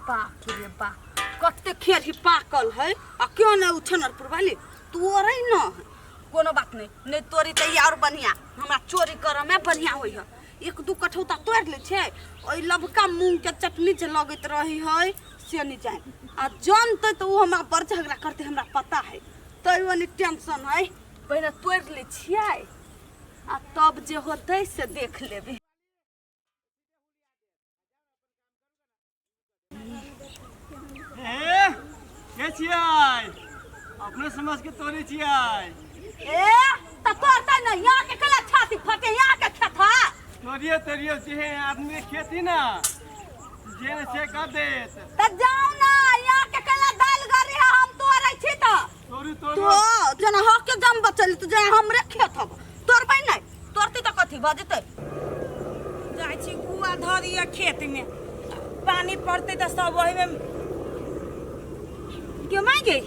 बाप रे बाप, कते खेरही पाकल है आ क्यों नहीं उ छनरपुर वाली तोड़ै न है। कोनो बात नहीं, नहीं तोड़ी तऽ ई और बढ़िया, हमरा चोरी करऽ में बढ़िया होइ है। एक दू कठौता तोड़ि लै छै, ओहि लभका मूँग के चटनी जे लगैत रहै है से नहीं जानि, आ जानतै तऽ ओ हमरा बड़ झगड़ा करतै, हमरा पता है, तैयो नहीं टेंशन है। पहिने तोड़ि लै छियै आ तब जे होतै से देख लेबै। ए, के छियै? अपने समझ के तोरे छियै। ए त तोड़तै ने, यहाँ के केला छाती फटे, यहाँ के खेत है। तोरियो तोरियो जे आदमी के खेती ना जे ने से कर देत। त जाओ ना, यहाँ के केला दाल गरी है, हम तोड़ै छी त। तोरी तोरी। तो जना हक के जम बचल त जना हमरे खेत हब, तोड़बै नै, तोड़तै त कथी भऽ जेतै? जाइ छी गुआ धऽ दिअ खेत में, पानी पड़तै तऽ सब ओहिमे के माय गे।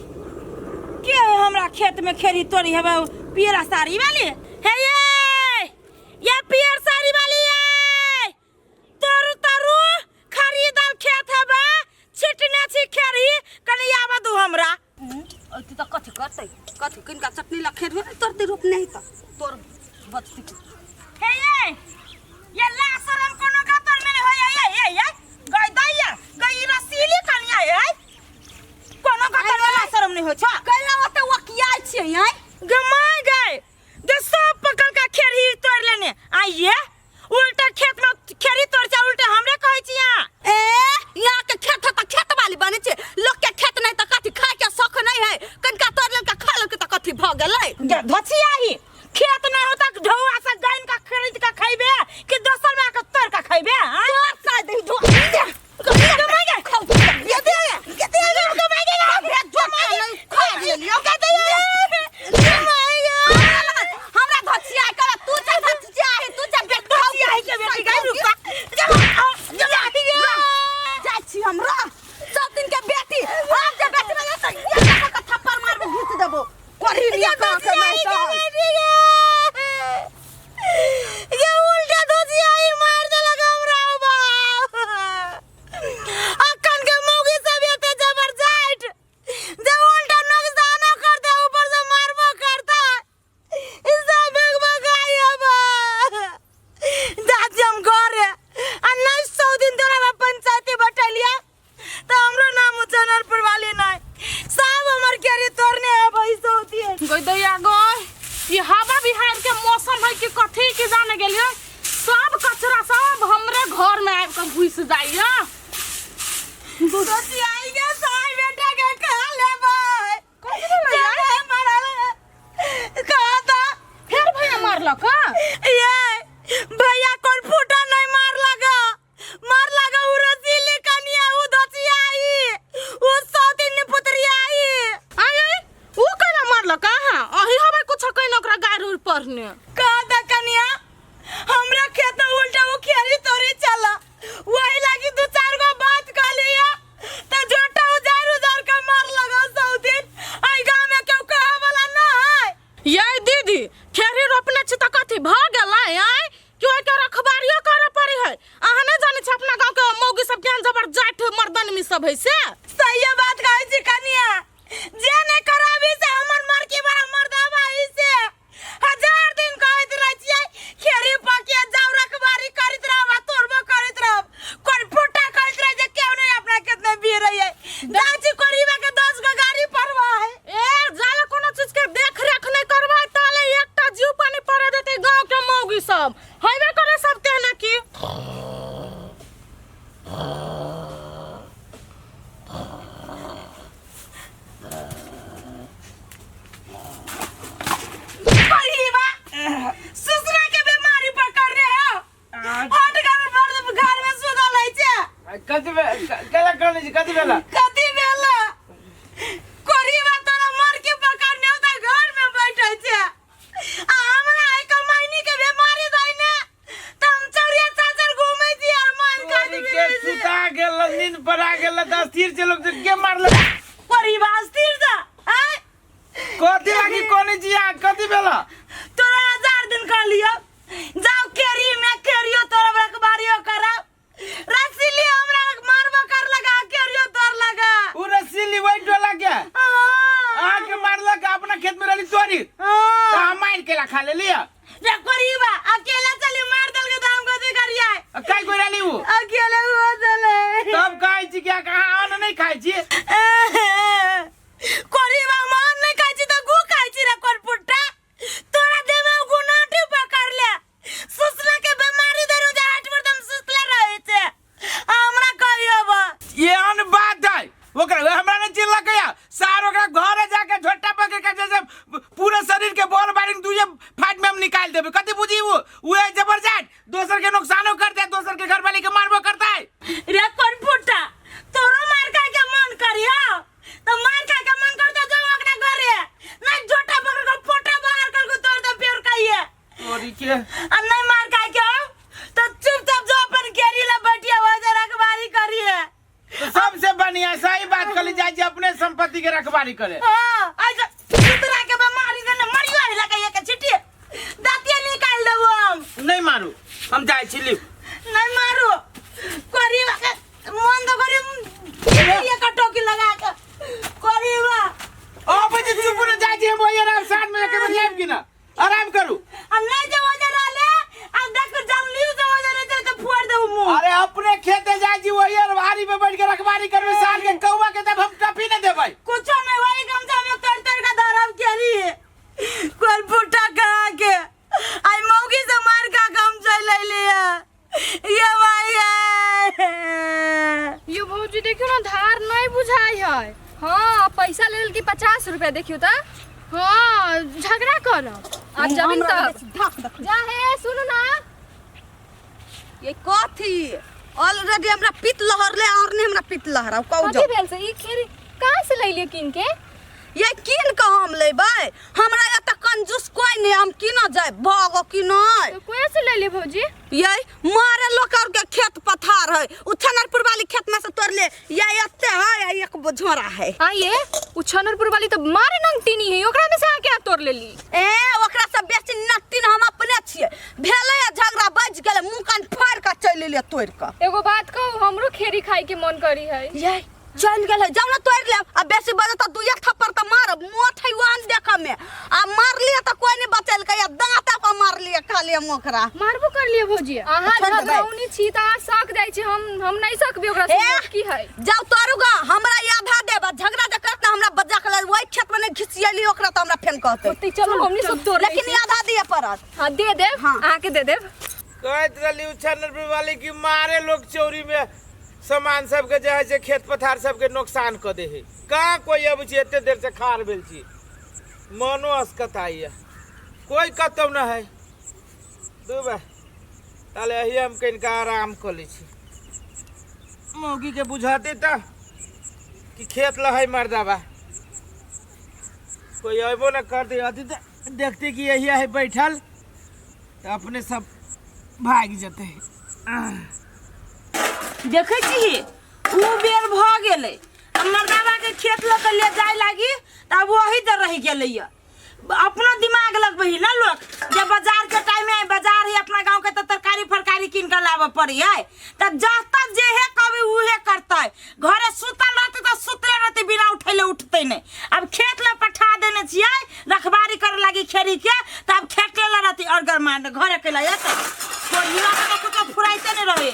के है हमरा खेत में खेरी तोड़ी हेबे? पियरा साड़ी वाली हे, ये पियर साड़ी वाली ये तोरू तोरू खरीदल खेत हेबे, छिटने छी खेरी, कनि आबऽ दू हमरा। अथी तऽ कथी करतै? कथी किनका चटनी ला खेत में तोड़तै? रोपने ही तऽ तोड़ बचती। हे ये ला शरम कोनो गतर में नहीं होय। ये ये ये गई दैया गई रसीली कनिया ये कोनो गतर में ला शरम नहीं होय छ। कैला ओते वकियाइ छियै आँय? गमाय गए जे सब पकड़ के खेरही तोड़ लेने आइए, उल्टा खेत में खेरही तोड़ छै, उल्टा हमरे कहै छी अहाँ। ए यहाँ के खेत है त खेत वाली बनै छै, लोक के खेत नहीं त कथी खाय के शौक नहीं है, कनिका तोड़ लेलकै खा लेलकै त कथी भऽ गेलै? धोछियाही खेत नहीं होता ढौआ से गाइन का खरीद के खैबे कि दोसर में आके तोड़ के खैबे? हाँ तोड़ साय दही ढो कमाई गए ये दे ये दे कमाई गए खा लेलियो हमरा धोछिया कर, तू जा धोछिया है, तू जा बेटा धोछियाही के बेटी गई रुका जाइ छी हमरा सब दिन के बेटी, हम जे बेटी बने त ये के थप्पड़ मारबो, घीच देबो कोरी लिया कहाँ के नहीं तो। ये उल्टा धोछियाही मार देलक हमरा बाप। अखन के मौगी सब एते जबरदस्त जे उल्टा नुकसानो करते ऊपर से मारबो करता। ई सब भगभगाई अब जाती हम घरे आ नहीं 100 दिन तोरा बा पंचायती बैठलिया तो हमरो नाम उच्चारण वाली नहीं, सब हमर केरी तोड़ने है भाई 100 दिन। गई दैया गई, ये हवा बिहार के मौसम है कि कथी के जाने गेलिए, सब कचरा सब हमरे घर में आबि के घुस जाइए। सोचियाई के साई बेटा के खा लेबै। कथी भेलै यार? जाने मरल कहा था। फेर भैया मारलक? ये भैया कोन फूटा नहीं मार लगा, मार लगा उ रसीली कनिया, उ धोचियाई, उ सौतीन पुतरियाई। आय आय, उ केना मारलक? अहाँ अही हबै कुछ कहिना ओकरा गारि उरि पढ़ने। कहा था कनिया हमरा खेत में उल्टा वो खेरी तोरी चला, वही लागी दू चार गो बात कहलिया त जोटा उजार उजार के मार लगा सौतीन। आई गांव में केहू कहे वाला ना है। ये दीदी खेरी रोपने छी त कथी भ गेलै? आय कि ओहिके रखबारियो करे पड़ी है? अहाँ नहीं जानै छी अपना गांव के मौगी सब केहन जबरदस्त मर्दन में सब है से। सही बात कहै छी कनिया, जे नहीं कराबी से हमर मरकी बड़ा मर्दावा ही से हजार दिन कहैत रहै छियै खेरी पकिया जाउ रखबारी करैत रहब आ तोड़बो करैत रहब, कोई फुटा कहैत रहै जे केहू नहीं अपना खेत में भी रहियै, जाइ छी कोरीबा के 10 गो गाड़ी पड़वा है। ए जाले कोनो चीज के देख रेख नहीं करबै ताले एकटा जीव पानी पड़े देतै गांव के मौगी सब हेबे करे सब तेहने की। कोरीबा सुसरा के बीमारी पकड़ने हो, हट घर पर घर में सुतल है छे। कथी केला करने छी? कथी भेला? कथी भेला? कोरीबा तोरा मर के पकड़ने हो त घर में बैठे छे आ हमरा आई कमाईनी के बीमारी दैने त हम चौरिया चाचर घूमै छी और मान खा तोरी के सुता गेल, नींद पर आ गेल त स्थिर छै लोग के मारल। कोरीबा स्थिर जा आय। कथी लागी कोनी छी आ कथी भेला? तोरा हजार दिन कहलियो जाओ केरी में केरियो तोरा रखबारियो करब, रसीली हमरा मारबो कर लगा केरियो खा ले लिया रे कोरीबा अकेला चली मार दल के दाम कथी करिए काई कोई रहली उ अकेले हुआ चले तब कहै छी कि अहाँ अन्न नहीं खाइ छी कोरीबा मान नहीं खाइ छी त गु खाइ छी रे कोन पुट्टा तोरा देह में गुनाटी पकड़ ले सुसला के बीमारी धरू जे हाथ पर दम सुसला रहे छे हमरा कहियो बा ये अन बात है ओकरा हमरा नहीं चिल्लक या सार ओकरा घरे जाके झोटा पकड़ के जैसे पूरे शरीर के बोल बारिंग दुए फाट में हम निकाल देबे कथी बुझी वो उहे जबरदस्त दोसर के नुकसानो करते है दोसर के घर वाले के मारबो करता है रे कोन पुट्टा तोरो मार खाए के मन करी हो तो मार खाए के मन करता जो ओकरा घरे नहीं झोटा पकड़ के पोटा बाहर कर के तोड़ दे पेड़ खाइए तोरी के आ नहीं मार खाए के हो तो चुपचाप जो अपन घेरी ला बैठिया हो जा रखवारी करिए तो सबसे बढ़िया सही बात कली जाए जे अपने संपत्ति के रखवाली करे हां आज कुतरा के बीमारी से न मरियो हिला के एक चिट्ठी दातिया निकाल देबो हम नहीं मारू हम जाए छी लिप नहीं मारो करीबा के मन तो करी ये कटोकी लगा के करीबा अब जे चुप न जाए छी हम ओइ आराम साथ में के बतियाब की ना आराम करू आ नहीं जे वजह रहले आ देख जल्दी से वजह रहे तो फोड़ देबो मुंह अरे अपने खेते जाए छी वही अरवारी में बैठ के रखवाली करबे साल के कौवा के तब हम टपी न देबै कुछो नहीं वही गमछा में तर तर का धरब केरी कोल फुटा करा के आई मौगी से मार का गमछा ले लिया ये भाई है यो भौजी देखियो ना धार नहीं बुझाई है हाँ पैसा ले की 50 रुपया देखियो त हाँ झगड़ा करब आ जमीन तब धक धक जा हे सुनू ना ये कथी ऑलरेडी हमरा पित्त लहरले और नहीं हमरा पित्त लहरा कहू कथी जाओ भेल से ई खेरी कहाँ से लैलिए कीन के ये कीन के हम लेबै हमरा एतऽ कंजूस कोई नहीं हम कीन जाए भगो कि नहीं तो कोई से लैलिए भौजी ये मारे लोग और के खेत पथार है उ छनरपुर वाली खेत में से तोड़ ले ये एते है या एक झोरा है आ ये उ छनरपुर वाली तो मारे नंगटीनी है ओकरा में से आके तोड़ लेली ए ओकरा से बेसी नट्टिन हम अपने छियै भेलै आ झगड़ा बच गेलै मुँह कान फाड़ि कऽ चलि एलियै तोड़ि कऽ एगो बात कहू हमरो खेरी खाए के मन करी है ये चलि गेलै जाउ ने तोड़ि लेब आ बेसी बजत तऽ दुइए थप्पड़ तऽ मारब मोट है वान देखऽ मे आ मारलियै तऽ कोइ नहि बचेलकै आ दाँत पर मारलियै खाली हम ओकरा मारबो कर लिए भौजी अहाँ छोड़ि देबै। झगड़ौनी छी त अहाँ सक जाइ छी हम नहीं सकबी ओकरा से ए की है जाउ तोड़ू गा हमरा ई आधा देब आ झगड़ा जे करत ने हमरा बजा के लग ओहि खेत मे नहि घिसियली ओकरा तऽ हमरा फेन कहतै ओते चलू हमनी सब तोड़ लेकिन ई आधा दिअ पड़त हां दे देब हाँ। अहाँ के दे देब कहैत रहली उ छनरपुर वाली कि मारे लोग चोरी में सामान सबके जे है से खेत पथार सबके नुकसान कऽ दे है कहाँ कोई अबै छै एते देर से खार भेल छी मनो असकताइए कोई कतौ न है दू बा ताले अहिए हम कनिका आराम कऽ लै छी मौगीके बुझाते तऽ कि खेत लहै मर्दाबा कोई अबो न करते अथी तऽ देखते कि यही है बैठल तऽ अपने सब भागि जेतै देखै छी उ बेर भऽ गेलै आ मर्दाबाके खेत लऽ कऽ ले जाय लागी तऽ आब ओही दर रहि गेलैया अपनो दिमाग लगबै ना लोक जे बाजार के टाइम में बाजार है अपना गांव के तो तरकारी फरकारी कीन के लाबे पड़ी है तऽ जहता जेहे कभी उहे करतै घरे सुतल रहतै तऽ सुतले रहतै बिना उठैले उठतै नहि आब खेत ले पठा देने छियै रखबारी करे लागी खेरी के तऽ आब खेत ले रहतै और गरमा घरे कैला एतै कोढ़िया के कुछो फुराइते नहि रहे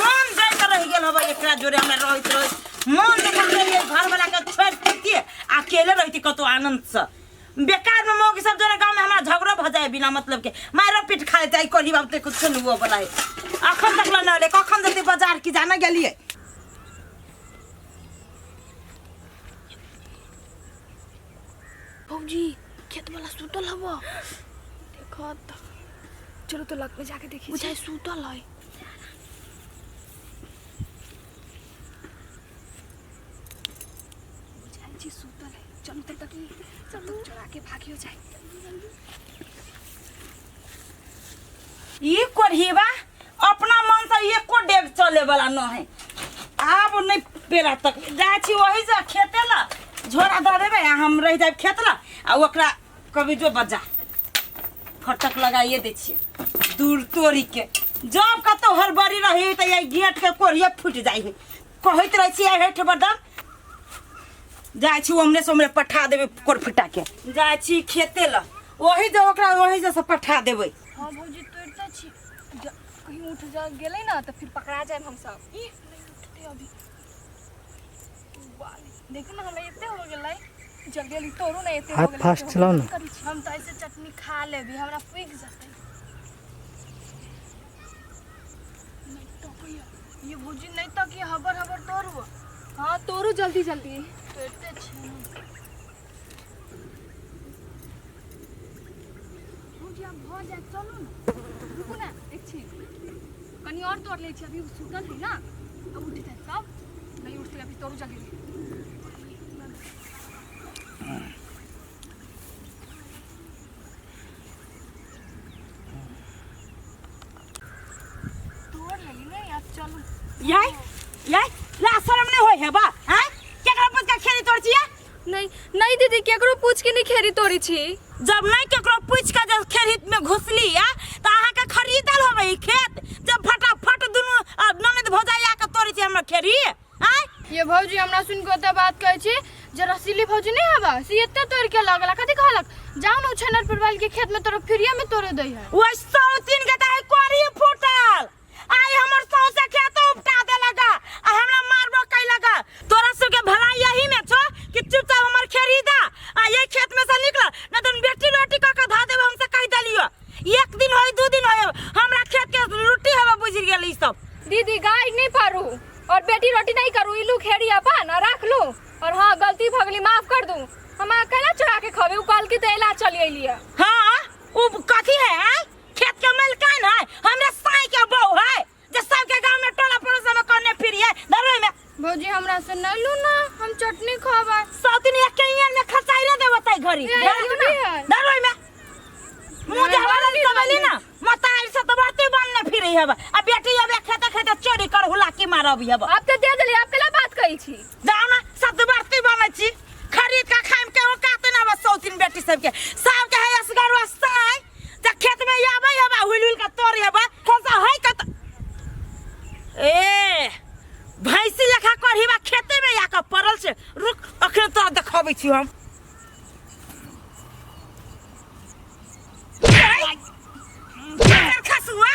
मन जाइत रहि गेल हबै एकरा जोरे हमरा रहैत रहैत मन देखल रहियै घरवला के छोड़ि देतियै अकेले रहती कतौ आनन्दसँ बेकार में मौगी सब जोरे गाँव में हमरा झगड़ो भऽ जाए बिना मतलब के मारो पीट खा लेते आई कोढ़ी बाबू ते कुछ नहीं हुआ बोला है अखन तक ला न कखन जते बाजार की जाना गेलिए भौजी खेत वाला सुतल हबो देखो त चलो तो लग में जाके देखी बुझाई सुतल है बुझाई छी सुतल है चलू तब तक चलू चुरा के भागियो जाए ई कोढ़ीबा अपना मन से एको डेग चले वाला न है आब नहीं पेरा तक जाइ छी वही से खेते ला झोरा दऽ देबै आ हम रहि जायब खेत ला आ ओकरा कभी जो बजा फटक लगाइए दै छियै दूर तोड़ी के जब कतौ हड़बड़ी रही तऽ एहि गेट के कोढ़िए फूटि जाइ है कहैत रहै छियै हेठ बदम जाइ छी ओमने से ओमने पठा देबै कोरफुटा के जाइ छी खेते लए ओही जे ओकरा ओही जे से पठा देबै। हाँ भौजी, तोड़ते छी। कहीं उठ जा गेलै ना तऽ फिर पकड़ा जाएब हम सब। ई नहीं उठते अभी। देखू ना, हमरा एते हो गेलै। जल्दी जल्दी तोड़ू ना, एते हो हाथ गेलै। फास्ट चलाउ ना। करै छी हम तऽ ऐसे चटनी खा लेबी, हमरा पुगि जेतै। नहीं तकैया ये भौजी, नहीं तकिया। हबर हबर तोड़ू। हाँ, तोड़ू जल्दी जल्दी। तोड़ते छी भौजी, आब भऽ जायत, चलू ने। रुकू ना एक छी, कनी और तोड़ लै छी। अभी सुतल है ना, अब उठ जाए तब। नहीं उठते अभी, तोड़ू जल्दी। तोड़ लेली नहीं, अब चलू। याय याय, ला शरम नहीं होय है बा? हैं, केकरा पूछ के खेरी तोड़ छियै? नहीं नहीं दीदी, केकरो पूछ के नहीं खेरी तोड़ी छी। जब नहीं केकरो पूछ के जब खेरी में घुसली या त अहाँ के खरीदल होबै ई खेत, जब फटाफट दुनू ननद भौजाई आ के तोड़ै छै हमर खेरी आय? ये भौजी, हमरा सुन के ओते बात कहै छी जे रसीली भौजी नहीं हवा से एते तोड़ के लगला। कथी कहलक? जाओ ना उछनर पर के खेत में, तोरो फ्रीए में तोड़े दै है। ओइ सौतीन के त कोरी फूटल आइ हमर सौंसे खेत उपटा देलक आ हमरा मारबो कैलक। तोरा सबके भलाई यही में छो कि चुपचाप हमर खेरी दा आ ये खेत में से निकल, न तो बेटी रोटी कऽ के धऽ देब हमसे कहि देलियो। एक दिन होय, 2 दिन होय, हमरा खेत के रोटी हेबे। बुझि गेल ई सब? दीदी, गाय नहीं पारू और बेटी रोटी नहीं करू। इलू खेड़ी अपन और रख लू। और हाँ, गलती भ गेली, माफ कर दू। हम केना चोरा के खबे? उ कहल की तो एला चली अइली। हाँ, उ कथी है आय? खेत के मालिकान है? हमरा साई के बहू है जे सबके गांव में टोला पड़ोस में कोने फिरिए धरोई में। भौजी, हमरा से नहीं लू ना, हम चटनी खाबे। सौतिन एक के में खसाइले देबो तै घरी। ए, धरू ना। भी है। धरोई में मुंह जे हमारा सबली ना मताई से तो बढ़ते बनने फिरे हब आ बेटी अब खेते खेते चोरी कर हुला की मारब हब। आप तो दे देली, आप केला बात कही छी? जाओ ना, सब बढ़ती बनै छी, खरीद के खाइम के औकात ना बस सौतिन बेटी सबके। सबके है असगर साई जे खेत में आबै हब हुल हुल के तोड़ी हब। खोसा है कत ए भैंसी लेखा करहीबा खेते में आके पड़ल छै। रुक, अखन तोरा देखाबै छी हम। खसुआ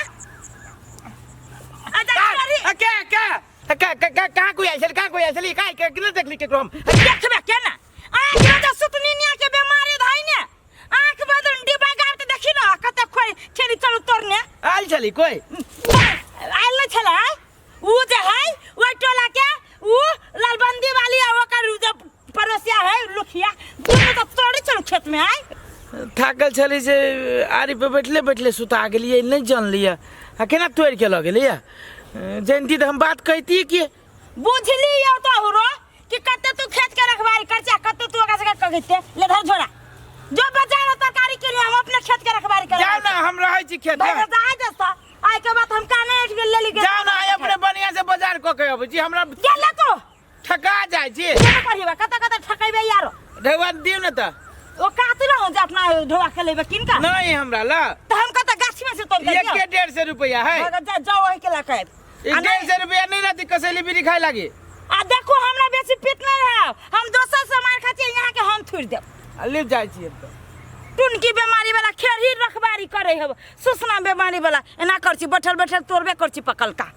अच्छा करी। क्या क्या का का का कहाँ कोई आइल? कहाँ कोई आइल? का के किने देखली केकरो हम? देखबे केना? आँख में जे सुतनी के बीमारी धइ ने, आँख बदन डिब्बा गाड़ के देखी ना कते खोइ खेरी। चलू तोड़ने। आइल छली कोई? आयल नहीं छलै। ऊ जे है ओहि टोला के ऊ लालबंदी वाली आ ओकर ऊ जे पड़ोसिया है लुखिया, दुनू तऽ तोड़ै छल खेत में आय। थाकल छली से आरी पे बैठले बैठले सुता गेलियै, नहीं जानलियै आ केना तोड़ि के लऽ गेलियै। जानती तऽ हम बात कहती कि बुझली यौ तो हुरो कि कते तू खेत के रखवारी कर आ कते तू ओकरा सबके कहते। ले धर झोरा, जो बाजार में तरकारी के लिए, हम अपने खेत के रखवारी कर। जाओ ना, हम रहै छी खेत भाई में। जा जस्ता आइ के बाद हम काने उठ के लेली। जाओ ना, आइ अपने बढ़िया से बाजार कऽ के अबै छी, हमरा गेले तो ठका जाइ छी। केना करिबा? कत कत ठकेबे यारो? ढेवा दियौ ने तऽ। ओ कात ना हो जे अपना ढोआ के लेबे किनका। नहीं, हमरा ला। तऽ हम कत गाछी में से तोड़ के एक 150 रुपया है। जा जाओ, वही के लके। एक 150 रुपया नहीं रहती, कसैली बीड़ी खाए लागी। आ देखो, हमरा बेसी पीत नहीं है, हम दोसर से मार खाती, यहाँ के हम थुर देब। आ ले जाइ छी हम तऽ। टुनकी बीमारी वाला खेरही रखबारी करे हब, सुसना बीमारी वाला एना कर छी, बैठल बैठल तोड़बे कर छी पकलका।